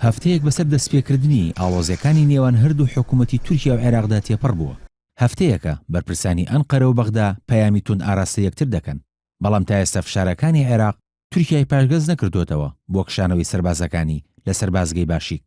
هەفتەیەک بەسەر دەستپێکردنی ئاڵۆزییەکانی نێوان هەردوو حکوومەتی تورکیا و عێراقدا تێپەڕ بووە. هەفتەیەکە بەرپرسانی ئەنقەرە و بەغدا پەیامی توند ئاراستەی یەکتر دەکەن، بەڵام تا ئێستا فشارەکانی عێراق تورکیای پاشگەز نەکردۆتەوە بۆ کشانەوەی سەربازەکانی لە سەربازگەی باشیک.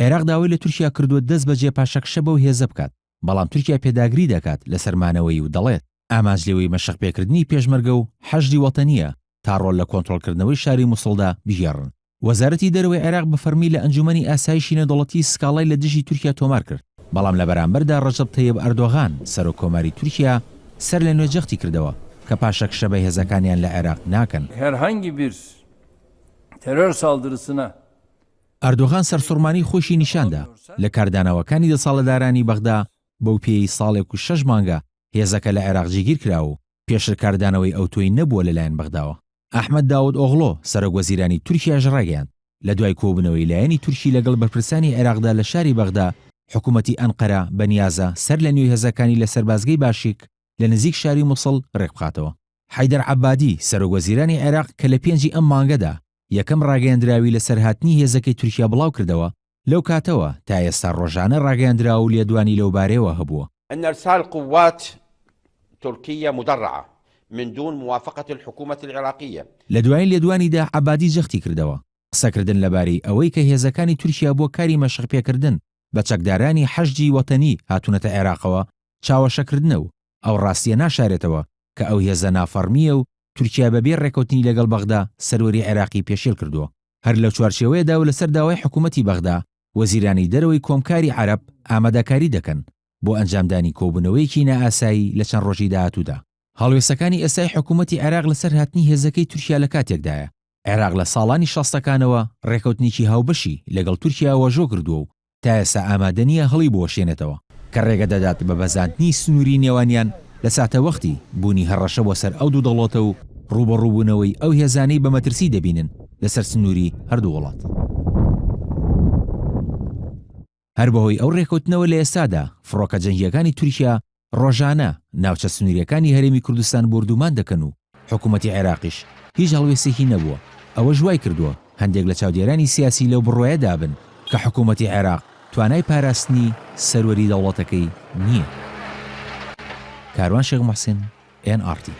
عێراق داوای لە تورکیا کردووە دەست بەجێ پاشەکشە بەو هێزە بکات، بەڵام تورکیا پێداگری دەکات لەسەر مانەوەی و دەڵێت، ئامانج لێوەی مەشقپێکردنی پێشمەرگە و حەشدی وەتەنییە تا ڕۆڵ لە کۆنترۆڵکردنەوەی شاری موسڵدا بگێڕن. وەزارەتی دەرەوەی عێراق بە فەرمی لە ئەنجوومەنی ئاسایشی نێودەوڵەتی سکاڵای لە دژی تورکیا تۆمار کرد، بەڵام لە بەرامبەردا ڕەجەب تەیب ئەردۆغان، سەرۆک کۆماری تورکیا سەر لە نوێ جەختی کردەوە کە پاشەکشە بە هێزەکانیان لە عێراق ناکەن. Herhangi bir terör saldırısına ئەردۆغان سەرسوڕمانی خۆیشی نیشان دا لە کاردانەوەکانی دەسەاڵتدارانی بەغدا بەو پێیەی ساڵێک و شەش مانگە هێزەکە لە عێراق جێگیر کراوە و پێشتر کاردانەوەی ئەوتۆی نەبووە لەلایەن بەغداوە. ئەحمەد داود ئۆغڵۆ، سەرۆک وەزیرانی تورکیاش ڕایگەیاند، لە دوای کۆبوونەوەی لایەنی تورکی لەگەڵ بەرپرسانی عێراقدا لە شاری بەغدا، حکوومەتی ئەنقەرە بەنیازە سەر لە نوێ هێزەکانی لە سەربازگەی باشیک لە نزیک شاری موسڵ ڕێکبخاتەوە. حەیدەر عەبادی، سەرۆک وەزیرانی عێراق کە لە پێنجی ئەم مانگەدا یەکەم ڕاگەیەندراوی لەسەر هاتنی هێزەکەی تورکیا بڵاوکردەوە، لەو کاتەوە تا ئێستا ڕۆژانە ڕاگەیەندراو و لێدوانی لەوبارەیەوە هەبووە. ان ارسال قوات ترکیە مدرعە من دون موافقە الحکومە العراقیە. لە دوایین لێدوانیدا عەبادی جەختی کردەوە، قسەکردن لەبارەی ئەوەی کە هێزەکانی تورکیا بۆ کاری مەشقپێکردن بە چەکدارانی حەشدی وەتەنی هاتوونەتە عێراقەوە چاوەشەکردنە و ئەو ڕاستییە ناشارێتەوە کە ئەو هێزە نافەڕمییە و تورکیا بەبێ ڕێکەوتنی لەگەڵ بەغدا سەروەری عێراقی پێشێل کردووە. هەر لەو چوارچێوەیەدا و لەسەر داوای حکوومەتی بەغدا، وەزیرانی دەرەوەی کۆمکاری عەرەب ئامادەکاری دەکەن بۆ ئەنجامدانی کۆبوونەوەیەکی نائاسایی لە چەند ڕۆژی داهاتوودا. هەڵوێستەکانی ئێستای حکوومەتی عێراق لەسەر هاتنی هێزەکەی تورکیا لە کاتێکدایە، عێراق لە ساڵانی شەستەکانەوە ڕێکەوتنێکی هاوبەشی لەگەڵ تورکیا واژۆ کردووە و تا ئێستا ئامادە نییە هەڵیبوەشێنێتەوە، کە ڕێگە دەدات بە بەزاندنی سنووری نێوانیان لە ساتەوەختی بوونی هەڕەشە بۆ سەر ئەو دوو دەوڵەتە و ڕووبەڕووبوونەوەی ئەو هێزانەی بە مەترسی دەبینن لەسەر سنووری هەردوو وڵات. هەر بەهۆی ئەو ڕێکەوتنەوە لە ئێستادا فڕۆکە جەنگییەکانی تورکیا ڕۆژانە ناوچە سنوورییەکانی هەرێمی کوردستان بۆردوومان دەکەن و حکوومەتی عێراقیش هیچ هەڵوێستێکی نەبووە، ئەوەش وای کردووە هەندێک لە چاودێرانی سیاسی لەو بڕوایەدا بن کە حکوومەتی عێراق توانای پاراستنی سەروەری دەوڵەتەکەی نییە. کاروان شێخ موحسین، ئێن ئاڕ تی.